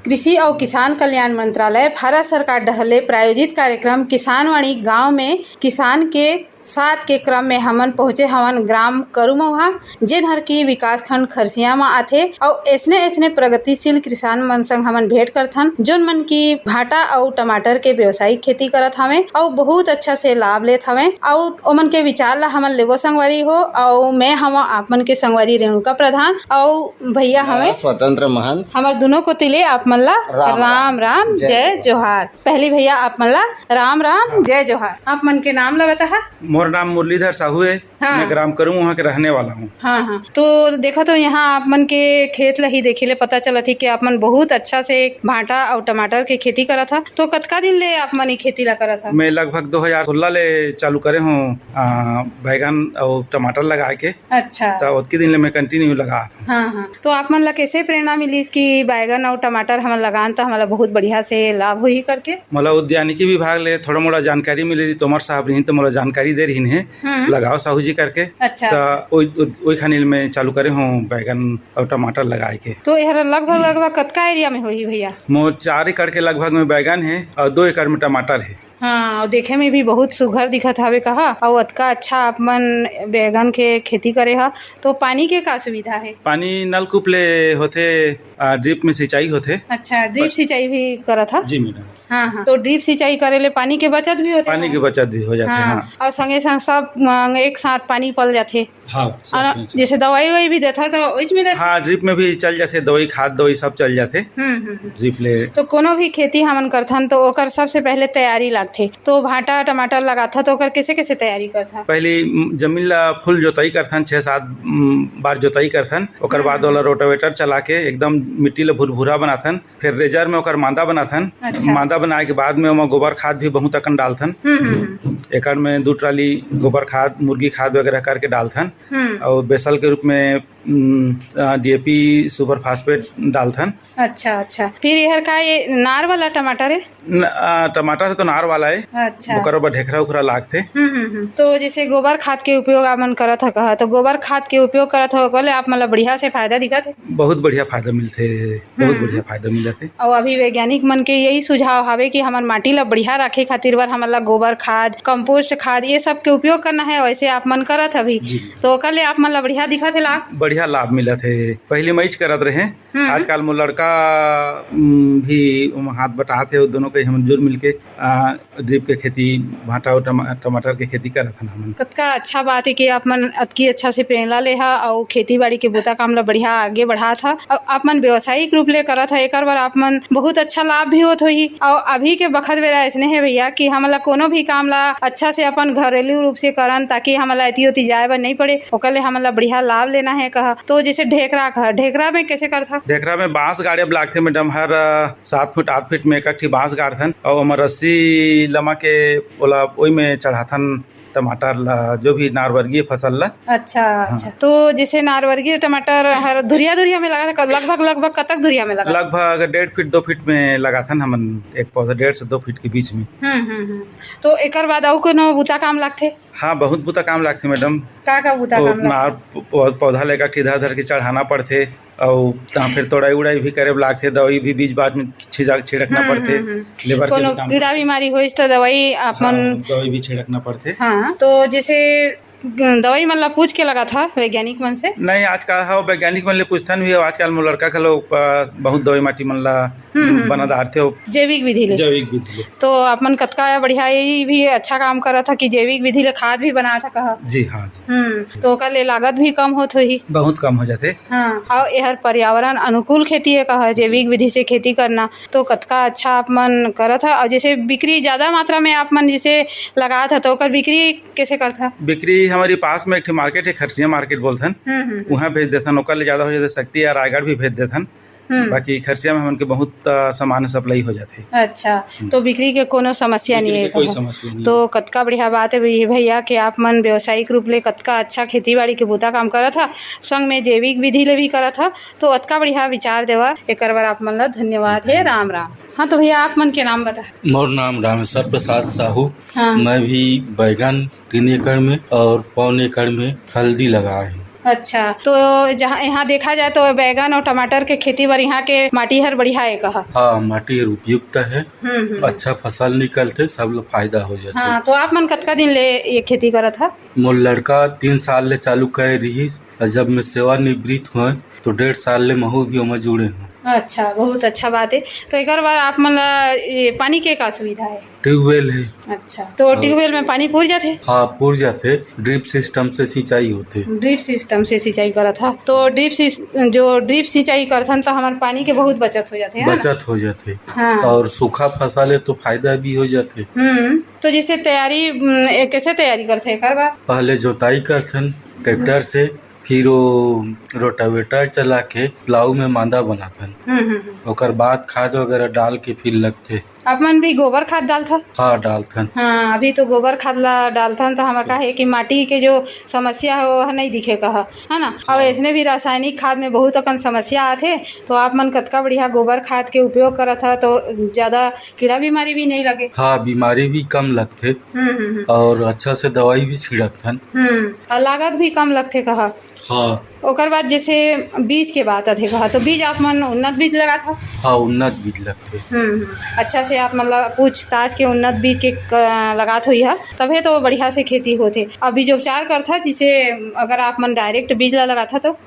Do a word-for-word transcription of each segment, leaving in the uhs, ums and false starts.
कृषि अउ किसान कल्याण मंत्रालय, भारत सरकार डहर ले प्रायोजित कार्यक्रम किसानवाणी गांव में किसान के साथ के क्रम में हमन पहुंचे हवन ग्राम करुमौहा, जेन हर की विकासखंड खरसिया म आथे। अउ ऐसने ऐसने प्रगतिशील किसान मन संग हमन भेंट करथन, जोन मन की भांटा अउ टमाटर के व्यावसायिक खेती करत हवे अउ बहुत अच्छा से लाभ लेत हवे। अउ ओमन के विचार ला हमन लेबो संगवारी हो। अउ मैं हवं आप मन के संगवारी रेणुका प्रधान अउ भैया हवे स्वतंत्र महंत। हमर दुनों कोति ले आप मन ला राम राम, राम राम, जय जय जोहार। पहली भैया आप मन ला राम राम, जय जोहार। आप मन के नाम ला बताहा। मोर नाम मुरलीधर साहू है। हाँ। मैं ग्राम करूँ वहाँ के रहने वाला हूँ। हाँ, हाँ। तो देखा तो यहाँ आप मन के खेत ला ही देखे ले पता चलत ही कि आप मन बहुत अच्छा से भांटा अउ टमाटर के खेती करत हा। तो कतका दिन ले आप मन ये खेती ला करत हा? मैं लगभग दो हज़ार सोलह ले चालू करे हूँ, आ, बैगन अउ टमाटर लगाए के। अच्छा। तो ओतकी दिन ले मैं कंटिन्यू लगात हूँ। हाँ, हाँ। तो आप मन ला कैसे प्रेरणा मिलिस कि बैगन अउ टमाटर हमन लगान त हमला बहुत बढ़िया से लाभ होही करके? मोला उद्यानिकी विभाग ले थोड़ा मोड़ा जानकारी मिले रही, तोमर साहब रहिन त मोला जानकारी दे रहिन हे, हम्म। लगाओ साहू जी करके। अच्छा, त अच्छा। ओई, ओई, ओई खानी ले मैं चालू करे हूँ बैगन अउ टमाटर लगाए के। तो एहर लगभग, लगभग कतका एरिया में होही भैया? मोर चार एकड़ के लगभग में बैगन हे अउ दो एकड़ में टमाटर हे। हाँ, अउ देखे में भी बहुत सुघर दिखत हवे कहा, अउ अतका अच्छा आप मन बैगन के खेती करे हा, तो पानी के का सुविधा हे? पानी नलकूप ले होथे, आ, ड्रिप में सिंचाई होथे। अच्छा, ड्रिप पर सिंचाई भी करत हा? जी मैडम। हाँ, हाँ, तो ड्रिप सिंचाई करे ले पानी के बचत भी होथे? पानी के बचत भी हो जाथे, हाँ। हाँ। अउ संगे संग सब, अ, एक साथ पानी पल जाथे। हाँ, सब और एक साथ। जैसे दवाई ववाई भी देथा तो ओइच में देथा? हाँ, ड्रिप में भी चल जाथे, दवाई, खाद दवाई सब चल जाथे। हम्म, हम्म, हम्म। ड्रिप ले। तो कोनो भी खेती हमन करथन तो ओकर सबसे पहले तैयारी लागथे। तो भांटा टमाटर लगाथा तो ओकर कैसे कैसे तैयारी करथा? पहली, म, जमीन ला फुल जोताई करथन, छह सात, म, बार जोताई करथन। ओकर बाद हम्म। ओला रोटावेटर चला के एकदम मिट्टी ला भुरभुरा बनाथन। फिर रेजर में ओकर मांदा बनाथन। अच्छा। मांदा बनाए के बाद में ओमा गोबर खाद भी बहुत अकन डालथन। हम्म, हम्म, हम्म। एकड़ में दू ट्राली गोबर खाद, मुर्गी खाद वगैरह करके डालथन। हम्म। और बेसल के रूप में, उम, आ, डीएपी सुपर फास्फेट डालथन। अच्छा, अच्छा। फिर एहर का ये नार वाला टमाटर है? न, आ, टमाटर है तो नार वाला है। अच्छा। ओकर ऊपर ढेखरा उखरा लागथे। हम्म, हम्म, हम्म। तो जैसे गोबर खाद के उपयोग आप मन करत ह कहा, तो गोबर खाद के उपयोग करत हो, ओकर ले आप मन ला बढ़िया से फायदा दिखत है? बहुत बढ़िया फायदा मिलथे, बहुत हम्म। बढ़िया फायदा मिलथे। और अभी वैज्ञानिक मन के यही सुझाव हवे कि हमर माटी ला बढ़िया राखे खातिर बर हमन ला गोबर खाद, कंपोस्ट खाद, ये सब के उपयोग करना है। वैसे आप मन करत हवी, जी। तो ओकर ले आप मन ला बढ़िया दिखत है लाभ? बढ़िया लाभ मिलत है। पहली मैच करत रहे, हम्म। आजकल मोर लड़का, उम, भी हाथ बटात हे, दोनों के हम जुड़ मिलके, आ, ड्रिप के खेती, भांटा अउ टमा-, टमाटर के खेती करत हन हमन। कतका अच्छा बात है कि आप मन अतकी अच्छा से प्रेरणा ले हा अउ खेती बाड़ी के बुता काम ला बढ़िया आगे बढ़ात हा। अउ आप मन व्यावसायिक रूप ले करत हा, एकर बर आप मन बहुत अच्छा लाभ भी होत होही। अउ अभी के बखत बेरा ऐसने है भैया कि हमन ला कोनो भी काम ला अच्छा से अपन घरेलू रूप से करन, ताकि हमन ला एती ओती जाए बर नहीं पड़े, ओकर ले हमन ला बढ़िया लाभ लेना है कहा। तो जैसे ढेकरा कहा, ढेकरा में कैसे करथा? ढेकरा में बांस गाड़े बर लागथे मैडम, हर, अ, सात फुट आठ फीट में एक ठी बांस गाड़थन अउ ओमा रस्सी लमा के ओला ओई में चढ़ाथन टमाटर ला, जो भी नारवर्गीय फसल ला। अच्छा, हाँ। अच्छा। तो जैसे नारवर्गीय टमाटर हर धुरिया धुरिया में लगा था, लगभग, लगभग कतक धुरिया में लगा? लगभग डेढ़ फीट, दो फीट में लगाथन हमन, एक पौधा डेढ़ से दो फीट के बीच में। हम्म, हम्म, हम्म। तो एकर बाद अउ कोनो बुता काम लागथे? हाँ, बहुत बुता काम लागथे मैडम। का का बुता वो काम लागथे? नार प-, पौ-, पौधा लेकर के इधर उधर के चढ़ाना पड़थे, अउ तहाँ फिर तोड़ाई उड़ाई भी करे बर लागथे, दवाई भी बीच बाच में छिजा-, छिड़कना हम्म, पड़थे, हम्म, हम्म। लेबर के कोनो भी काम कीड़ा करथे। बीमारी होइस त दवाई आप मन हाँ, दवाई भी छिड़कना पड़थे। हाँ, तो जैसे ग-, दवाई मन ला पूछ के लगाथा वैज्ञानिक मन से? नहीं, आजकल हाँ, वैज्ञानिक मन ले पूछथन भी, आजकल मोर लड़का घलो, अ, बहुत दवाई माटी मन ला हम्म, हम्म, बना हम्म। डारथे हो। जैविक विधि ले? जैविक विधि ले। तो आप मन कतका बढ़िया, ये भी अच्छा काम करत हा कि जैविक विधि ले खाद भी बनात हा कहा? जी हाँ, जी। हम्म, तो ओकर ले लागत भी कम होत होही? बहुत कम हो जाथे। हाँ, अउ एहर पर्यावरण अनुकूल खेती है कहा, जैविक विधि से खेती करना, तो कतका अच्छा आप मन करत हा। अउ जैसे बिक्री ज्यादा मात्रा में आप मन जैसे लगात हा, तो ओकर बिक्री कैसे करथा? बिक्री हमर पास में एक ठे मार्केट है, खरसिया मार्केट बोलथन, हम्म, हम्म, हम्म। उहाँ भेज देथन, ओकर ले ज्यादा हो जाथे शक्ति या रायगढ़ भी भेज देथन। हम्म। बाकी खरसिया में हमन के बहुत, अ, सामान सप्लाई हो जाथे। अच्छा, हम्म। तो बिक्री के कोनो समस्या बिक्री नहीं के है कोई कहा? समस्या नहीं तो है। कतका बढ़िया बात है भई-, भैया कि आप मन व्यावसायिक रूप ले कतका अच्छा खेती बाड़ी के बुता काम करत हा, संग में जैविक विधि ले भी करत हा, तो अतका बढ़िया विचार देवा, एकर बर आप मन ला धन्यवाद है। राम राम। हाँ, तो भैया आप मन के नाम बता। मोर नाम रामेश्वर प्रसाद साहू। हाँ। मैं भी बैगन तीन एकड़ में और पौन एकड़ में हल्दी लगाए हूँ। अच्छा, तो जहाँ, यहाँ देखा जाए तो बैगन और टमाटर के खेती बर यहाँ के माटी हर बढ़िया है कहा? हाँ, माटी हर उपयुक्त है। हम्म, हम्म। अच्छा फसल निकलथे, सब ला फायदा हो जाथे। हाँ, तो आप मन कतका दिन ले ये खेती करत हा? मोर लड़का तीन साल ले चालू करे रिहिस, और जब मैं सेवानिवृत्त हुआ तो डेढ़ साल ले महू भी ओमा जुड़े हूँ। अच्छा, बहुत अच्छा बात है। तो एकर बर आप मन ला ये पानी के का सुविधा है? ट्यूबवेल है। अच्छा, तो हाँ। ट्यूबवेल में पानी पूर जाथे? हाँ, पूर जाथे। ड्रिप सिस्टम से सिंचाई होथे। ड्रिप सिस्टम से सिंचाई करत हा, तो ड्रिप सिस-, जो ड्रिप सिंचाई करथन, तो हमार पानी के बहुत बचत हो जाथे, है ना? बचत हो जाथे। हाँ। और सूखा फसल है, तो फायदा भी हो जाथे। हम्म, तो जैसे तैयारी, हम्म, ए, कैसे तैयारी करथे एकर बर? पहले जोताई करथन ट्रैक्टर से, फिर वो रोटावेटर चला के प्लाऊ में मांदा बनाथन। हम्म, हम्म, हम्म। ओकर बाद खाद वगैरह डाल के फिर लगथे। आप मन भी गोबर खाद डालथन? हाँ, डालथन। हाँ, अभी तो गोबर खाद ला डालथन, तो हमर का है कि माटी के जो समस्या है, वो नहीं दिखे कहा, है ना? और हाँ। इसने भी रासायनिक खाद में बहुत अकन समस्या आथे, तो आप मन कतका बढ़िया गोबर खाद के उपयोग करत ह, तो ज्यादा कीड़ा बीमारी भी नहीं लगे। हाँ, बीमारी भी कम लगथे। हम्म, हम्म, हम्म। और अच्छा से दवाई भी छिड़कथन। हम्म, और लागत भी कम लगथे कहा। हाँ। ओकर बाद जैसे बीज के बात आथे कहा, तो बीज आप मन उन्नत बीज लगात हा? हाँ, उन्नत बीज लगथे। हम्म, हम्म। अच्छा से आप मतलब पूछताछ के उन्नत बीज के क-, लगात होई हा, तभे तो बढ़िया से खेती होथे। अब बीज उपचार करथा, जिसे अगर आप मन डायरेक्ट बीज ला लगात हा तो?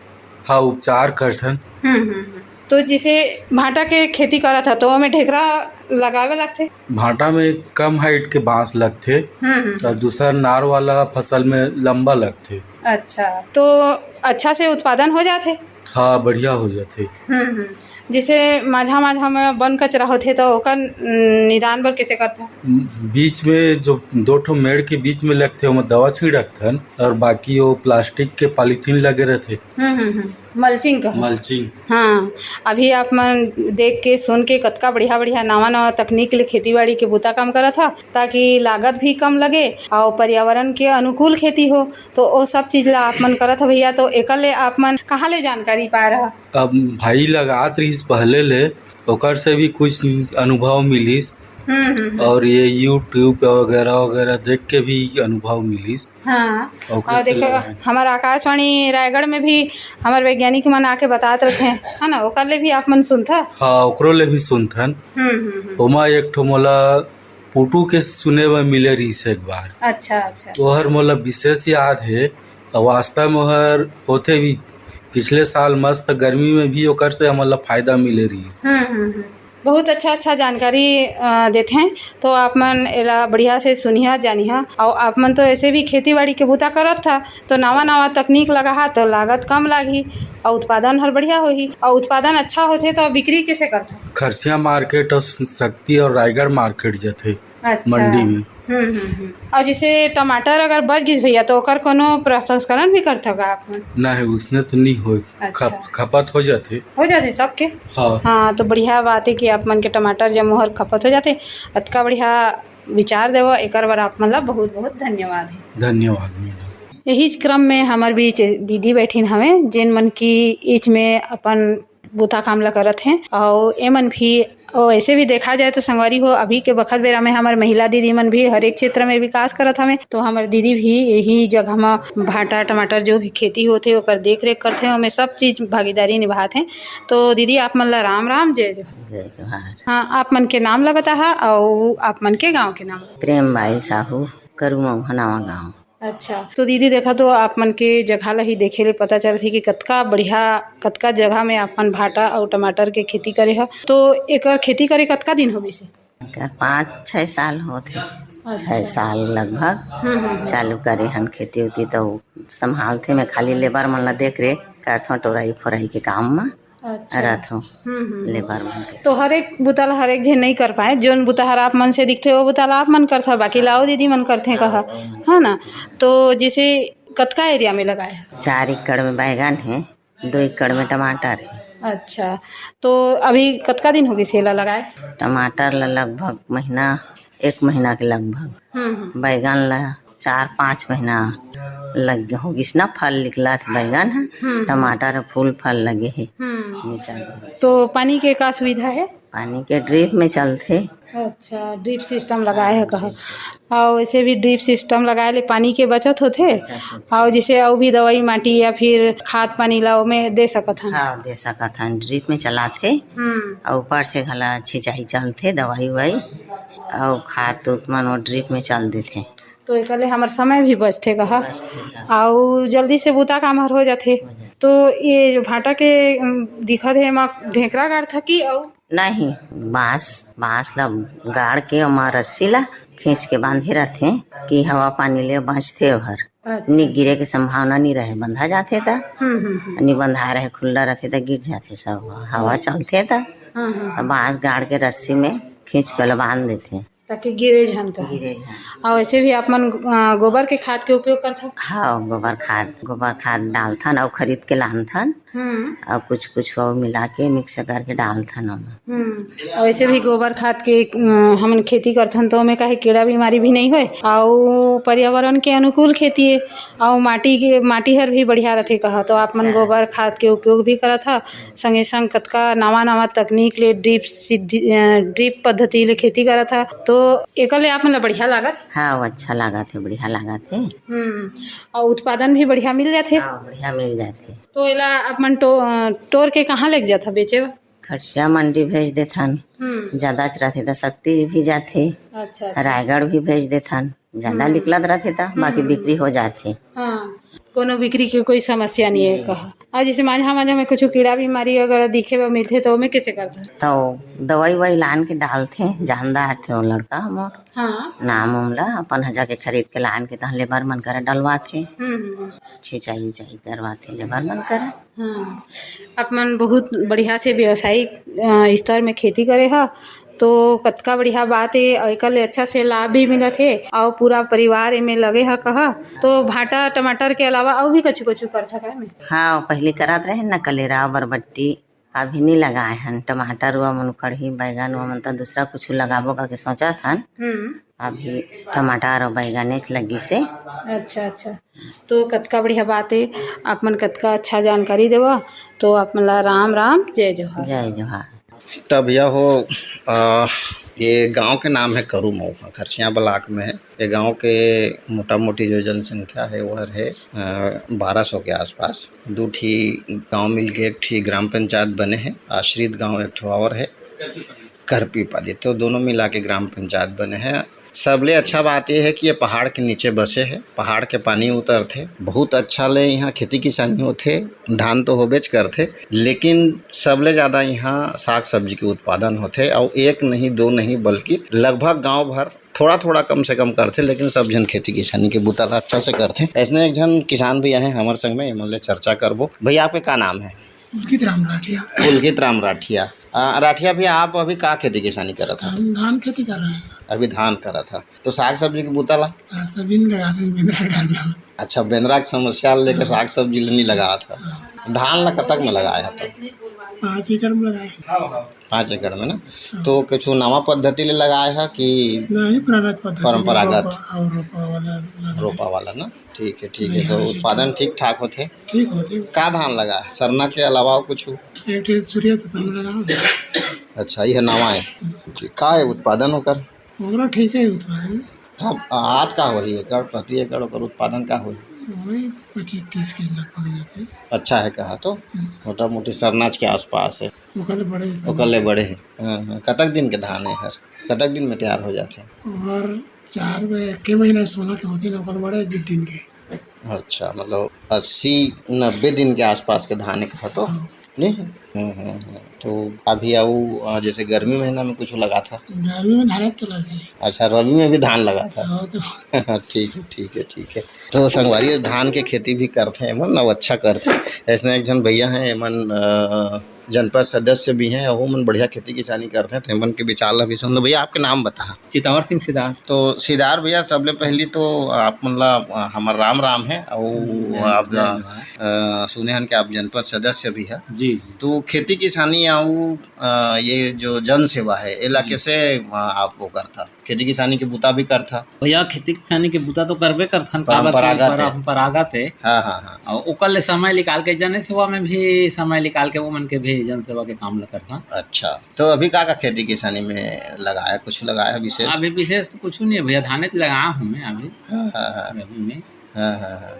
हाँ, उपचार करथन। हम्म, हम्म, हम्म। तो जैसे भांटा के खेती करत हा, तो ओमे ढेकरा लगावे लगथे? भांटा में कम हाइट के बांस लगथे, हम्म, हम्म। और दूसर नार वाला फसल में लंबा लगथे। अच्छा, तो अच्छा से उत्पादन हो जाथे? हाँ, बढ़िया हो जाथे। हम्म, हम्म। जैसे माझा माझा में बन कचरा होथे, तो ओकर, न, निदान बर कैसे करथे? बीच में जो दो ठो मेड़ के बीच में लगथे, ओमा दवा छिड़कथन, और बाकी वो प्लास्टिक के पॉलीथीन लगे रहथे। हम्म, हम्म, हम्म। मल्चिंग कहा। मल्चिंग। हाँ, अभी आप मन देख के, सुन के कतका बढ़िया-बढ़िया नवा-नवा तकनीक ले खेतीबाड़ी के बूता काम करत हा, ताकि लागत भी कम लगे और पर्यावरण के अनुकूल खेती हो। तो वो सब चीज ला आप मन करत हा भैया, तो एकर ले आप मन कहाँ ले जानकारी पाए रहा? अब भाई लगात रहिस पहले ले, ओकर से भी कुछ अनुभव मिलिस। हम्म, हम्म, हम्म। और ये YouTube वगैरह वगैरह देख के भी अनुभव मिलिस। हाँ, और कैसे और देखो, लगा है? हमारा आकाशवाणी रायगढ़ में भी हमारे वैज्ञानिक मन आके बतात रहते हैं, है ना, ओकर ले भी आप मन सुनथा? हाँ, ओकरो ले भी सुनथन। हम्म, हम्म, हम्म। ओमा एक ठो मोला पुटू के सुने बर मिले रहिस एक बार। अच्छा, अच्छा। ओहर मोला विशेष याद है, और वास्तव में ओहर होथे भी। पिछले साल मस्त गर्मी में भी ओकर से हमन ला फायदा मिले रहिस। हम्म, हम्म, हम्म। बहुत अच्छा, अच्छा जानकारी, अ, देथे। तो आप मन एला बढ़िया से सुनिहा, जानिहा। और आप मन तो ऐसे भी खेती बाड़ी के बूता करत था, तो नवा, नवा तकनीक लगाहा, तो लागत कम लागही और उत्पादन हर बढ़िया होही। और उत्पादन अच्छा होथे, तो बिक्री कैसे करथे? खरसिया मार्केट और शक्ति और रायगढ़ मार्केट जथे। अच्छा। मंडी में। हम्म, हम्म, हम्म। और जैसे टमाटर अगर बच गिस भैया, तो ओकर कोनो प्रसंस्करण भी करथव का आप मन? नहीं, उसने तो नहीं होय। अच्छा। खप-, खपत हो जाथे। हो जाथे सबके? हाँ। हाँ, तो बढ़िया बात है कि आप मन के टमाटर जम्मो हर खपत हो जाथे। अतका बढ़िया विचार देव, एकर बर आप मन ला बहुत बहुत धन्यवाद है। धन्यवाद मैडम। यही क्रम में हमर बीच दीदी बैठिन हवे, जेन मन की ईच में अपन बुता काम ला करत हें। अउ एमन भी, अउ ऐसे भी देखा जाए तो संगवारी हो, अभी के बखत बेरा में हमर महिला दीदी मन भी हर एक क्षेत्र में विकास करत हवे। तो हमर दीदी भी यही जगह म भांटा, टमाटर जो भी खेती होथे ओकर देख रेख करथे, ओमे सब चीज भागीदारी निभात हें। तो दीदी आप मन ला राम राम, जय जोहार। जय जोहार। हाँ, आप मन के नाम ला बताहा अउ आप मन के गांव के नाम। प्रेम बाई साहू, करुमौहा नवा गांव। अच्छा, तो दीदी देखा तो आप मन के जगह ला ही देखे ले पता चलथे कि कतका बढ़िया, कतका जगह में आप मन भांटा अउ टमाटर के खेती करे ह। तो एकर खेती करे कतका दिन हो गिस हे? एकर पाँच छः साल होत हे। अच्छा। छः साल लगभग हम्म, हम्म, हम्म। चालू करे हन खेती उती, तो संभालथे, मैं खाली लेबर मन ला देख रेख करथों टोराई फोराई के काम म। अच्छा। रथों। हम्म, हम्म, हम्म। लेबर मन के। तो हर एक बुता ला हर एक झन नहीं कर पाए, जोन बुता हर आप मन से दिखथे, वो बुता ला आप मन करथा, बाकी ला वो दीदी मन करथे कहा, है ना? तो जैसे कतका एरिया में लगाए ह? चार एकड़ में बैगन हे, दो एकड़ में टमाटर हे। अच्छा, तो अभी कतका दिन हो गिस एला लगाए? टमाटर ला लगभग महीना, एक महीना के लगभग। हम्म, हम्म। बैगन ला चार पाँच महीना लग हो गिस ना, फल निकलत हे बैगन ह, हम्म। टमाटर ह, फूल फल लगे हे। हम्म। नीचा में। तो पानी के का सुविधा हे? पानी के ड्रिप में चलथे। अच्छा, ड्रिप सिस्टम लगाए हे कहा। अउ वैसे भी ड्रिप सिस्टम लगाए ले पानी के बचत होथे। बचत होथे। अउ जैसे अउ भी दवाई माटी या फिर खाद पानी ला ओमे दे सकत हन। हाँ, दे सकत हन, ड्रिप में चलाथे। हम्म। अउ ऊपर से घला छिंचाई चलथे, दवाई उवाई अउ खाद उत मन वो ड्रिप में चल देथे। तो एकर ले हमर समय भी बचथे कहा। बचथे, हाँ। अउ जल्दी से बूता काम हर हो जाथे। हो जाथे। तो ये जो भांटा के, उम, दिखत हे एमा ढेंकरा गाड़था कि अउ? नहीं, बांस, बांस ला गाड़ के ओमा रस्सी ला खींच के बांधे रथे कि हवा पानी ले बांचथे ओहर। अच्छा। नी गिरे के संभावना नी रहे, बंधा जाथे त। हम्म, हम्म, हम्म। नी बंधा रहे, खुल्ला रथे त गिर जाथे सब, हवा अच्छा। चलथे त। हाँ, हाँ, त हाँ। बांस गाड़ के रस्सी में खींच के ओला बांध देथे। ताकि गिरे झन कहा। गिरे झन। अउ वैसे भी आप मन, अ, गोबर के खाद के उपयोग करथव? हाँ, गोबर खाद, गोबर खाद डालथन अउ खरीद के लानथन। हम्म। अउ कुछ, कुछ अउ मिला के मिक्स करके डालथन ओमा। हम्म। अउ वैसे भी गोबर खाद के, अ, हमन खेती करथन तो ओमे काहे कीड़ा बीमारी भी नहीं होय, अउ पर्यावरण के अनुकूल खेती हे, अउ माटी के, माटी हर भी बढ़िया रथे कहा। तो आप मन अच्छा। गोबर खाद के उपयोग भी करत हा, संगे संग कतका नवा नवा तकनीक ले ड्रिप सिद्धि, अ, ड्रिप पद्धति ले खेती करत हा, तो एकर ले आप मन ला बढ़िया लागत? हाँ, वो अच्छा लागत हे, बढ़िया लागत हे। हम्म, अउ उत्पादन भी बढ़िया मिल जाथे? हाँ, बढ़िया मिल जाथे। तो एला आप मन टो-, अ, टोर के कहाँ लेके जाथा बेचे बर? खरसिया मंडी भेज देथन। हम्म। ज्यादा च रथे त शक्ति भी जाथे। अच्छा, अच्छा। रायगढ़ भी भेज देथन। ज्यादा हम्म। निकलत रथे त बाकी हम्म। बिक्री हो जाथे। हाँ, कोनो बिक्री के कोई समस्या नहीं है नहीं। कहा। अउ जैसे माझा, माझा में कुछ कीड़ा बीमारी अगर दिखे बर मिलथे, तो ओमे कैसे करथे? तो दवाई ववाई लान के डालथे, जानदार थे वो लड़का मोर। हाँ। नाम उम ला अपन ह जाके खरीद के लान के तहाँ लेबर मन करा डलवाथे। हम्म, हम्म, हम्म। छिंचाई उचाई करवाथे लेबर मन करा। हाँ, आप मन बहुत बढ़िया से व्यावसायिक, अ, स्तर में खेती करे ह, तो कतका बढ़िया बात हे, अउ एकर ले अच्छा से लाभ भी मिलत हे, अउ पूरा परिवार एमे लगे ह कहा। तो भांटा टमाटर के अलावा अउ भी कछु कछु करथा का एमे? हाँ, पहली करत रहे न कलेरा, बरबट्टी, अभी नी लगाए हन। टमाटर हुआ मन, कढ़ी, बैगन हुआ मन, तो दूसरा कुछ लगाबो करके सोचत हन। हम्म। अभी टमाटर अउ बैगनेच लगिस हे। अच्छा, अच्छा। तो कतका बढ़िया बात हे, आप मन कतका अच्छा जानकारी देवा। तो आप मन ला राम राम, जय जोहार। जय जोहार। त भैया हो, अ, ये गांव के नाम है करू मऊहा, खरसिया ब्लॉक में है। ये गांव के मोटा मोटी जो जनसंख्या है वो है, अ, बारह सौ के आसपास। दू ठी गांव मिलके एक ठी ग्राम पंचायत बने है, आश्रित गांव एक ठो और है। करपी पाली, तो दोनों मिला के ग्राम पंचायत बने हैं। सबले अच्छा बात ये है कि ये पहाड़ के नीचे बसे है, पहाड़ के पानी उतरथे, बहुत अच्छा ले यहाँ खेती किसानी होथे, धान तो होबेच करथे, लेकिन सबले ज्यादा यहाँ साग सब्जी के उत्पादन होथे। और एक नहीं, दो नहीं, बल्कि लगभग गांव भर थोड़ा थोड़ा कम से कम करथे, लेकिन सब झन खेती किसानी के बूता ला अच्छा से करथे। ऐसने एक झन किसान भैया हैं हमर संग में, एमन ले चर्चा करबो। भैया, आपके का नाम है? पुलकित राम राठिया। पुलकित राम राठिया। आ, राठिया भैया, आप अभी का खेती किसानी करत हव? हम धान खेती कर रहे हैं। अभी धान करत हव, तो साग सब्जी के बूता ला? साग सब्जी नहीं लगाते, बेंदरा डालना। अच्छा, बेंदरा के समस्या लेके हाँ। साग सब्जी ले नहीं लगात हव। हाँ। धान ला कतक में लगाए हव तब? पाँच एकड़ में लगाए। पाँच एकड़ में ना? हाँ। तो कुछ नवा पद्धति ले लगाए हव कि नहीं, पुराना पद्धति में परंपरागत? रोपा, और रोपा वाला लगा है। रोपा वाला ना? ठीक है, ठीक है। नहीं, तो हाँ, उत्पादन ठीक ठाक होथे? ठीक होथे। का धान लगा? सरना के अलावा अउ कुछ? एक ठे सूर्या सुपर में लगा। अच्छा, ये नवा है। हम्म। ठीक, का है उत्पादन ओकर? ओकरा ठीक है उत्पादन। का, आत का होही एकड़, प्रति एकड़ ओकर उत्पादन का होही? वही पच्चीस तीस के लगभग जाथे। अच्छा है कहा तो? हम्म। मोटा मोटी सरनाच के आसपास है। ओकर ले बड़े है। ओकर ले बड़े है। हाँ, हाँ। कतक दिन के धान है हर? कतक दिन में तैयार हो जाथे? ओकर चार में, एक महीना सोलह के होथे ना, ओकर बड़े बीस दिन के। अच्छा, मतलब अस्सी नब्बे दिन के आसपास के धान है कहा तो? हाँ। नहीं? हम्म, हम्म, हम्म। तो अभी अउ, अ, जैसे गर्मी महीना में कुछ लगाथा? गर्मी में धान तो लगथे। अच्छा, रबी में भी धान लगाथा? हाँ, तो ठीक है, ठीक है, ठीक है। तो संगवारी, धान के खेती भी करथे एमन, अउ अच्छा करथे। ऐसने एक झन भैया हैं, एमन, अ, जनपद सदस्य भी हैं, अउ मन बढ़िया खेती किसानी करथे, तो एमन के विचार ला भी सुन लो। भैया, आपके नाम बताहा। चितंवर सिंह सिदार। तो सिदार भैया, सबले पहली तो आप मन ला, अ, हमर राम राम है, अउ जय, आप जय ला, जोहार। अ, सुने हन कि आप जनपद सदस्य भी है। जी, जी। तो खेती किसानी अउ, अ, ये जो जन सेवा है, एला जी। कैसे, अ, आप वो करथा? खेती किसानी के बुता भी करथा? भैया, खेती किसानी के बुता तो करबे करथन, काबर कि परंपरागत हे। परंपरागत हे। हाँ, हाँ, हाँ। अउ ओकर ले समय निकाल के, जन सेवा में भी समय निकाल के, वो मन के भी जन सेवा के काम ल करथन। अच्छा, तो अभी का का खेती किसानी में लगाया, कुछ लगाया विशेष? अभी विशेष तो कुछ नहीं है भैया, धाने तो लगाया हूँ मैं अभी। हाँ, हाँ, हाँ। रबी में। हाँ, हाँ, हाँ।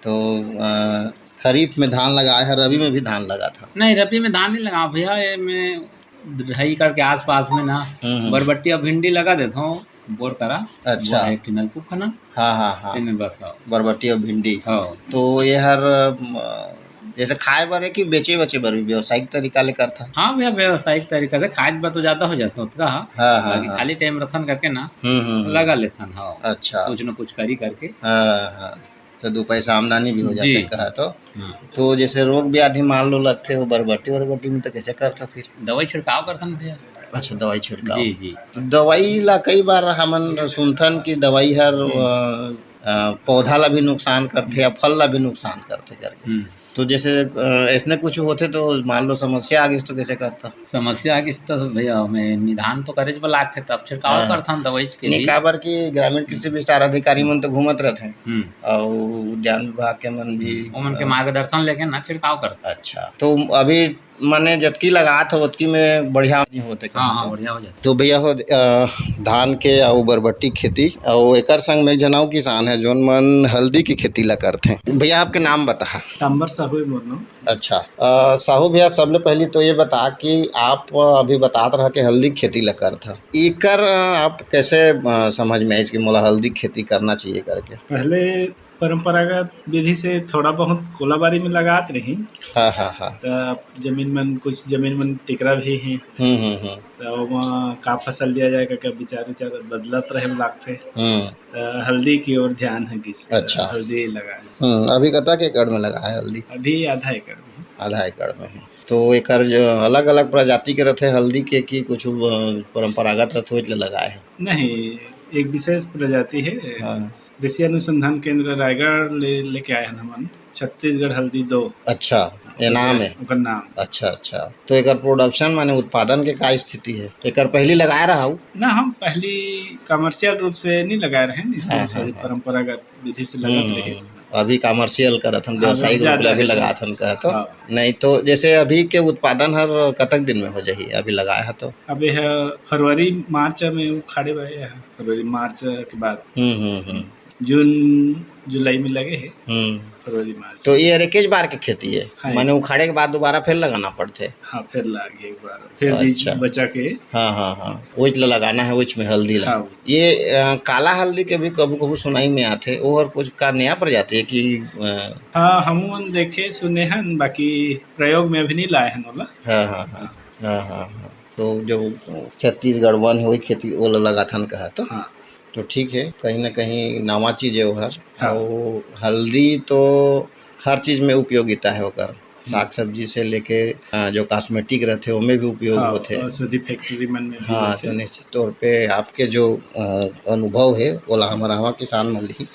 तो, अ, खरीफ में धान लगाए हे, रबी में भी धान लगाथा? नहीं, रबी में धान नहीं लगाए भैया, ये मैं ढाई एकड़ के आसपास में ना हम्म, हम्म। बरबट्टी अउ भिंडी लगा देथंव बोर करा। अच्छा। बोर एक ठिन नलकूप हे ना। हाँ, हाँ, हाँ। तेमे बस, हाँ। बरबट्टी अउ भिंडी। हाँ। तो ये हर, अ, जैसे खाए बर हे कि बेचे बचे बर भी व्यावसायिक तरीका ले करथा? हाँ भैया, व्यावसायिक तरीका से खाए बर तो ज्यादा हो जाथे ओतका, हाँ। हाँ, हाँ, बाकी हाँ। खाली टाइम रथन करके ना हम्म, हम्म, हम्म। लगा लेथन, हाँ। अच्छा। कुछ न कुछ करी करके। हाँ, हाँ। तो दू पैसा आमदनी भी हो जाथे जी। कहा तो। हाँ। तो जैसे रोग व्याधि मान लो लगथे हो बरबट्टी वरबट्टी में, तो कैसे करथा फिर? दवाई छिड़काव करथन भैया। अच्छा, दवाई छिड़काव। जी, जी। तो दवाई ला कई बार हमन सुनथन कि दवाई हर, हम्म। अ, अ, पौधा ला भी नुकसान करथे या फल ला भी नुकसान करथे करके। हम्म। तो जैसे, अ, ऐसने कुछ होथे तो मान लो समस्या आ गिस तो कैसे करथा? समस्या आ गिस त भैया, हमें निदान तो करे बर लागथे, तब छिड़काव हाँ। करथन दवाई के नहीं, भी। काबर कि ग्रामीण कृषि विस्तार अधिकारी मन तो घूमत रहथे हम्म। अउ उद्यान विभाग के मन भी, हम्म, ओमन के अ, मार्गदर्शन लेके ना छिड़काव करथन। अच्छा, तो अभी माने जतकी लगात हो, ओतकी में बढ़िया नहीं होथे हाँ, कहा हाँ, तो। बढ़िया हो जाथे। तो भैया हो, अ, धान के अउ बरबट्टी खेती अउ एकर संग में एक झन अउ किसान हे, जोन मन हल्दी के खेती ला करथे। भैया, आपके नाम बताहा। तांबर साहू मोर नाम। अच्छा, अ, साहू भैया, सबले पहली तो ये बता कि आप, अ, अभी बतात रहा कि हल्दी खेती ला करथा, एकर, अ, आप कैसे, अ, समझ में आइस कि मोला हल्दी खेती करना चाहिए करके? पहले परंपरागत विधि से थोड़ा बहुत कोलाबारी में लगात रही। हाँ, हाँ, हाँ। त जमीन मन, कुछ जमीन मन टेकरा भी हे। हम्म, हम्म, हम्म। त ओमा का फसल दिया जाए, का, का विचार, विचार बदलत रहे लागथे। हम्म। त हल्दी की ओर ध्यान हे गिस। अच्छा। हल्दी लगा। हम्म, अभी कतक एकड़ में लगा हे हल्दी? अभी आधा एकड़ में। आधा एकड़ में हे। तो एकर जो अलग-अलग प्रजाति के रथे हल्दी के, कि कुछ, अ, परंपरागत रथे, ओइच ले लगाए हे? नहीं, एक विशेष प्रजाति हे। हाँ। कृषि अनुसंधान केंद्र रायगढ़ ले, लेके आए हन हमन, छत्तीसगढ़ हल्दी दो। अच्छा, ये नाम हे? ओकर नाम। अच्छा, अच्छा। तो एकर production माने उत्पादन के का स्थिति हे? एकर पहली लगाए रहा हूँ? ना, हम पहली commercial रूप से नहीं लगाए रहे, इसमें हाँ, हाँ, सभी हाँ। परंपरागत विधि से लगत हम्म, रहे। अभी commercial करत हन, हाँ, व्यावसायिक रूप ले अभी लगात हन कहा तो। हाँ। नहीं तो जैसे अभी के उत्पादन हर कतक दिन में हो जाही, अभी लगाए हा तो? अब यह फरवरी मार्च में उखाड़े बर हे, फरवरी मार्च के बाद। हम्म, हम्म, हम्म। जून जुलाई में लगे हे, हम्म। फरवरी मार्च। तो ये हर एकेच बार के खेती हे? हाँ। माने उखाड़े के बाद दोबारा फिर लगाना पड़थे? हाँ, फिर लागे एक बार, फिर बीज अच्छा। बचा के। हाँ, हाँ, हाँ, ओइच ला लगाना हे, ओइच में हल्दी ला। हाँ, ओइच। ये, अ, काला हल्दी के भी कभू-कभू सुनाई में आथे, वो हर कुछ का नया प्रजाति हे कि, अ? हाँ, हमू मन देखे सुने हन, बाकी प्रयोग में अभी नहीं लाए हन ओला। हाँ, हाँ, हाँ। हाँ। हाँ, हाँ, हाँ। तो जो छत्तीसगढ़ वन हे, वही खेती ओला लगाथन कहा तो? हाँ। तो ठीक हे, कहीं ना कहीं नवा चीज हे वो हर। हाँ। अउ हल्दी तो हर चीज में उपयोगिता हे ओकर। हम्म। साग सब्जी से लेके, अ, जो cosmetic रथे, ओमे भी उपयोग हाँ, होथे। औषधि factory मन में भी हाँ, होथे। तो निश्चित तौर पे आपके जो, अ, अनुभव हे, ओला हमर आवा किसान मन लिही।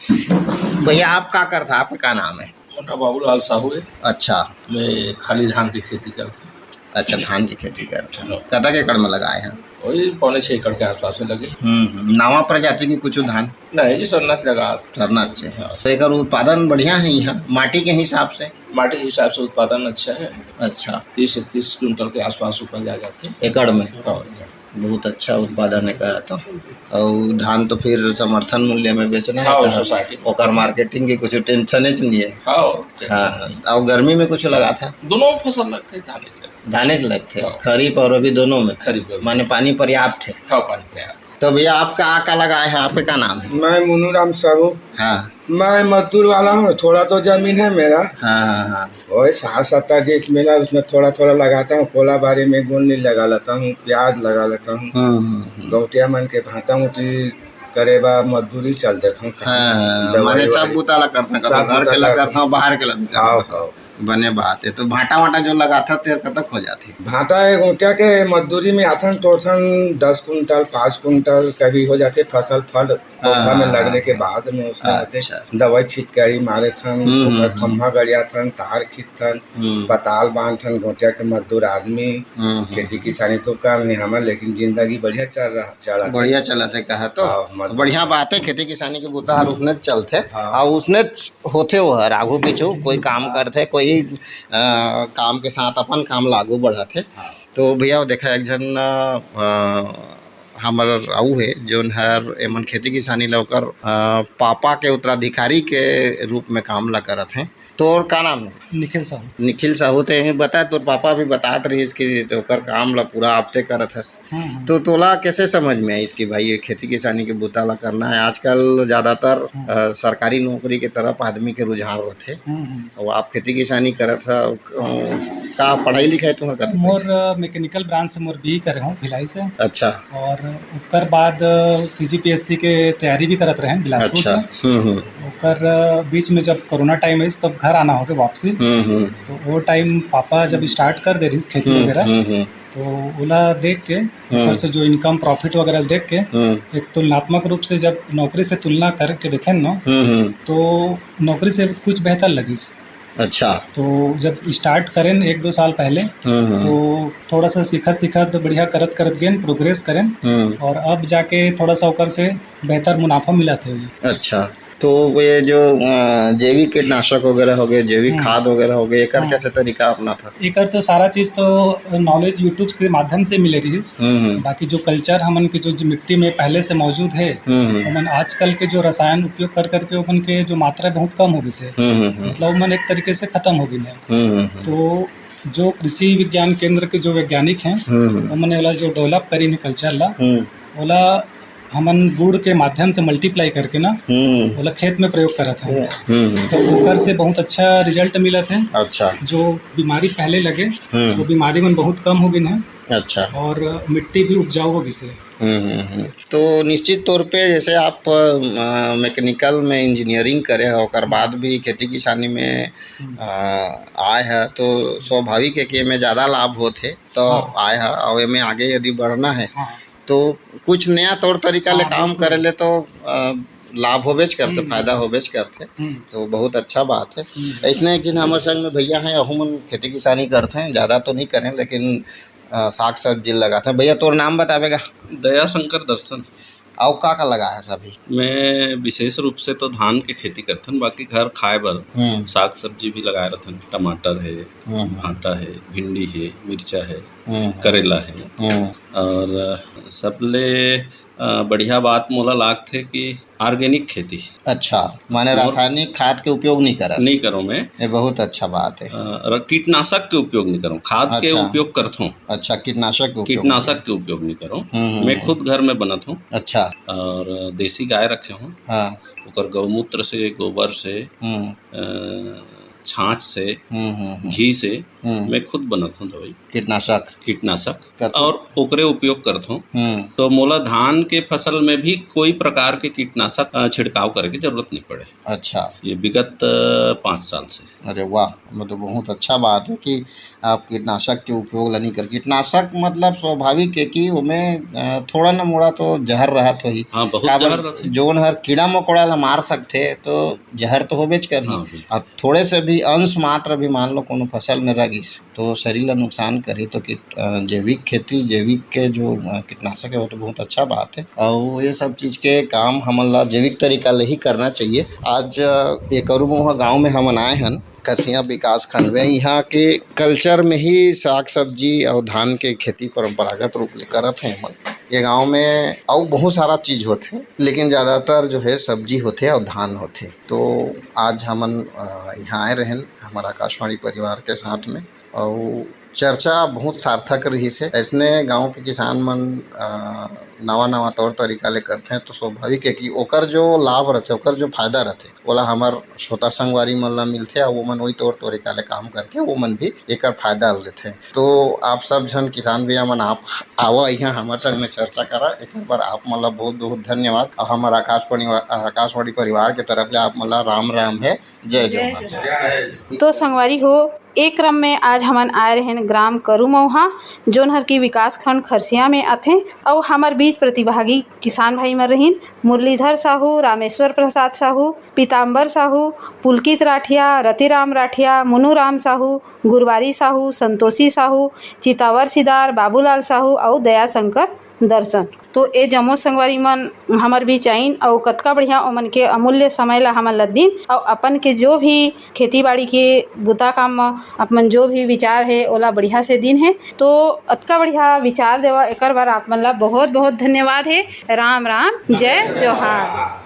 भैया, आप का करथा? आपका का नाम हे? मोर नाम बाबूलाल साहू हे। अच्छा। मैं खाली धान के खेती करथंव। अच्छा, धान के खेती करथव। हाँ। कतक एकड़ में लगाए हव? वही पौने छह एकड़ के आसपास में लगे। हम्म, हम्म। नवा प्रजाति के कुछ धान? नहीं, ये सरना लगात हन। सरना अच्छे। हाँ। तो एकर उत्पादन बढ़िया हे यहाँ, माटी के हिसाब से? माटी के हिसाब से उत्पादन अच्छा हे। अच्छा। तीस से तीस क्विंटल के आसपास उपज आ जाथे। एकड़ में? हाँ, एकड़। बहुत अच्छा उत्पादन हे कहा तो। अउ धान तो फिर समर्थन मूल्य में बेचना हे हाँ, कहा। Society में। ओकर marketing के कुछ tension च नहीं हे। हाँ, tension हाँ, नहीं। हाँ। अउ गर्मी में कुछ लगाथव? दोनों फसल लगथे, धानेच लगथे। धानेच लगथे। हाँ। खरीफ अउ रबी दोनों में? खरीफ रबी। माने पानी पर्याप्त हे? हाँ, पानी पर्याप्त। तो भैया, आप का, का लगाए हव? आपके का नाम हे? मैं मुन्नू राम साहू। हाँ। मैं मजदूर वाला हूँ, थोड़ा तो जमीन है मेरा। हाँ, हाँ, हाँ। वही साठ सत्तर जिस मिला, उसमें थोड़ा थोड़ा लगाता हूँ। कोला बारी में गोंदली लगा लेता हूँ, प्याज लगा लेता हूँ। हम्म, हम्म, हम्म। गौटिया मन के भांटा उटी करे बा मजदूरी चल देता हूँ। हाँ, दवाई माने सब वाली। बुता ला करता हूँ, सब घर बुता के ला ला करता हूँ, बाहर के ला भी करता हूँ। हाँ, हाँ। बने बात हे। तो भांटा वांटा जो लगाथव, तेर कतक हो जाथे? भांटा ए गौटिया के मजदूरी में आथन टोरथन दस कुंटल, पाँच कुंटल कभी हो जाथे फसल फल। पौधा में हाँ, लगने के हाँ। बाद में उसमें होथे अच्छा। दवाई छिटकारी मारे थन, हम्म, ओकर हम्म, हम्म। खम्हा गड़िया थन, तार खींच थन, हम्म। पताल बांध थन, गोटिया के मजदूर आदमी, हम्म, हम्म। खेती किसानी तो काम है हमर, लेकिन जिंदगी बढ़िया चल रहा, चलत है। बढ़िया चलत है कहा तो। हाँ, मत- बढ़िया बात है, खेती किसानी के बूता हर उसने चलथे। हाँ। और उसने होथे वो हर आगू पीछू कोई काम करथे, कोई, अ, काम के साथ अपन काम लागू बढ़ाथे। हाँ। तो भैया देखा एक झन, अ, हमर आऊ है जोन हर एमन खेती किसानी ला ओकर, अ, पापा के उत्तराधिकारी के रूप में काम ला करत हैं। तोर का नाम है? निखिल साहू। निखिल साहू, ते बता, तोर पापा भी बतात रहिस कि ओकर काम ला पूरा आपते करत हस। हम्म, हम्म। तो तोला कैसे समझ में आइस कि भाई ये खेती किसानी के बुता ला करना है? आजकल ज्यादातर, हम्म। अ, सरकारी नौकरी के तरफ आदमी के रुझान रथे। हम्म, हम्म। और आप खेती किसानी करत ह, अ, का पढ़ाई लिखाई तुम्हार कतक मोर, होइस? अ, mechanical branch से मोर बीई करे हूँ भिलाई से। अच्छा। और ओकर बाद, अ, सीजीपीएससी के तैयारी भी करत रहे बिलासपुर अच्छा। से। हम्म, हम्म। ओकर, अ, बीच में जब कोरोना टाइम आइस, तब घर आना होगे वापसी। हम्म, हम्म। तो वो टाइम पापा जब स्टार्ट कर दे रहिस खेती हम्म, वगैरह, हम्म, हम्म। तो ओला देख के, हम्म। ओकर से जो इनकम प्रॉफिट वगैरह देख के, हम्म। एक तुलनात्मक रूप से जब नौकरी से तुलना करके देखेन न, हम्म, हम्म। तो नौकरी से कुछ बेहतर लगिस। अच्छा। तो जब स्टार्ट करेन एक दो साल पहले, हम्म, हम्म। तो थोड़ा सा सीखत सीखत बढ़िया करत करत गेन, प्रोग्रेस करेन, हम्म। और अब जाके थोड़ा सा ओकर से बेहतर मुनाफा मिलत हे। अच्छा, तो ये जो, अ, जैविक कीटनाशक वगैरह हो गए, जैविक हम्म। खाद वगैरह हो गए, एकर हम्म। कैसे तरीका अपनाथस? एकर तो सारा चीज तो नॉलेज YouTube के माध्यम से मिले रहिस। हम्म, हम्म। बाकी जो कल्चर हमन के जो, जो मिट्टी में पहले से मौजूद है, हम्म, हम्म। ओमन आजकल के जो रसायन उपयोग कर करके ओमन के जो मात्रा बहुत कम हो गइस हे। हम्म, हम्म, हम्म। मतलब ओमन एक तरीके से खत्म हो गइन हे। हम्म, हम्म, हम्म। तो जो कृषि विज्ञान केंद्र के जो वैज्ञानिक हैं, हम्म, हम्म। ओमन ओला जो डेवलप करिन हे कल्चर ला, हम्म। ओला हमन गुड़ के माध्यम से मल्टीप्लाई करके ना, हम्म। ओला खेत में प्रयोग करत हैं। हम्म, हम्म। तो ओकर से बहुत अच्छा रिजल्ट मिलत हे। अच्छा। जो बीमारी पहले लगे, हम्म। वो बीमारी मन बहुत कम हो गइन हे। अच्छा। और मिट्टी भी उपजाऊ हो गइस हे। हम्म, हम्म, हम्म। तो निश्चित तौर पे जैसे आप, अ, मैकेनिकल में इंजीनियरिंग करे हो, ओकर बाद भी खेती किसानी में, हम्म। अ, आए ह, तो स्वाभाविक है कि एमे ज्यादा लाभ होत हे, तो हाँ। आए ह, और एमे आगे यदि बढ़ना है, हाँ। तो कुछ नया तौर तरीका ले हाँ, काम बिल्कुल। करे ले तो, अ, लाभ होबेच करथे, हम्म। फायदा होबेच करथे। हम्म। तो बहुत अच्छा बात है। हम्म। ऐसने एक दिन हमर संग में भैया हैं, अहू मन खेती किसानी करथे, ज्यादा तो नहीं करें, लेकिन, अ, साग सब्जी लगाथे। भैया, तोर नाम बताबे गा? दयाशंकर दर्शन। अउ का का लगाए हस अभी? मैं विशेष रूप से तो धान के खेती करथन, बाकी घर खाए बर हम्म। साग सब्जी भी लगाए रथन। टमाटर है, हम्म। भांटा है, भिंडी है, मिर्चा है, हम्म। करेला है। हम्म। और सबले, अ, बढ़िया बात मोला लागथे कि ऑर्गेनिक खेती। अच्छा, माने मोर रासायनिक खाद के उपयोग नहीं करस? नहीं करों मैं। ये बहुत अच्छा बात है। अ, र-, कीटनाशक के उपयोग नहीं करों, खाद के अच्छा। उपयोग करथों। अच्छा, कीटनाशक के उपयोग कीटनाशक नहीं। के उपयोग नहीं करों। हम्म, हम्म, मैं हम्म। खुद घर में बनत हूँ। अच्छा। और देसी गाय रखे हूँ। हाँ। ओकर गौमूत्र से, गोबर से, हम्म। अ, छाछ से, हम्म, हम्म, हम्म। घी से हम्म। मैं खुद बनत हूँ दवाई। कीटनाशक? कीटनाशक। कथो। और ओकरे उपयोग करत हूँ। हम्म। तो मोला धान के फसल में भी कोई प्रकार के कीटनाशक, अ, छिड़काव करे के जरूरत नहीं पड़े। अच्छा। ये विगत, अ, पाँच साल से। अरे वाह, मतलब बहुत अच्छा बात है कि आप कीटनाशक के उपयोग ला नहीं कर, कीटनाशक मतलब स्वाभाविक है कि ओमे, अ, थोड़ा ना मोड़ा तो जहर रहत होही। हाँ, बहुत काबर जहर रहथे। जोन हर कीड़ा मकोड़ा ला मार सकथे, तो जहर तो होबेच करही। हाँ, बिल्कुल। और थोड़े से भी अंश मात्र भी मान लो कोनो फसल में रगिस, तो शरीर ला नुकसान करही। तो कीट-, अ, जैविक खेती, जैविक के जो, अ, कीटनाशक है, वो तो बहुत अच्छा बात है। और ये सब चीज के काम हमन ला जैविक तरीका ले ही करना चाहिए। आज, अ, ये करूबोहा गांव में हमन आए हन, खरसिया विकास खंड में। यहाँ के कल्चर में ही साग सब्जी और धान के खेती परंपरागत रूप ले करत हैं हमन। ये गांव में अउ बहुत सारा चीज होथे, लेकिन ज्यादातर जो है सब्जी होथे और धान होथे। तो आज हमन, अ, यहाँ आए रहेन हमर आकाशवाणी परिवार के साथ में, और चर्चा बहुत सार्थक रहिस हे। ऐसने गांव के किसान मन, अ, नवा-नवा तौर तरीका ले करथे, तो स्वाभाविक है कि ओकर जो लाभ रथे, ओकर जो फायदा रथे, ओला हमर श्रोता संगवारी मन ला मिलथे, अउ ओमन वही तौर तरीका ले काम करके ओमन भी एकर फायदा लेथे। तो आप सब झन किसान भैया मन, आप आवा इहाँ हमर संग में चर्चा करा, एकर बर आप मन ला बहुत-बहुत धन्यवाद। अउ हमर आकाशवाणी, आकाशवाणी परिवार के तरफ ले आप मन ला राम राम है, जय जय जोहार। जोहार। तो संगवारी हो, ए क्रम में आज हमन आए रहेन ग्राम करूमौहा, जोन हर की विकासखंड खरसिया में आथे, अउ हमर बीच प्रतिभागी किसान भाई मन रहिन, मुरलीधर साहू, रामेश्वर प्रसाद साहू, पीताम्बर साहू, पुलकित राठिया, रतिराम राठिया, मुनुराम साहू, गुरबारी साहू, संतोषी साहू, चितावर सिदार, बाबूलाल साहू अउ दयाशंकर दर्शन। तो ए जम्मो संगवारी मन हमर बीच आइन अउ कतका बढ़िया ओमन के अमूल्य समय ला हमन ला दिन अउ अपन के जो भी खेती बाड़ी के बुता काम म अपन जो भी विचार हे ओला बढ़िया से दिन हे। तो अतका बढ़िया विचार देवा एकर बर आप मन ला बहुत बहुत धन्यवाद हे। राम राम, जय जोहार।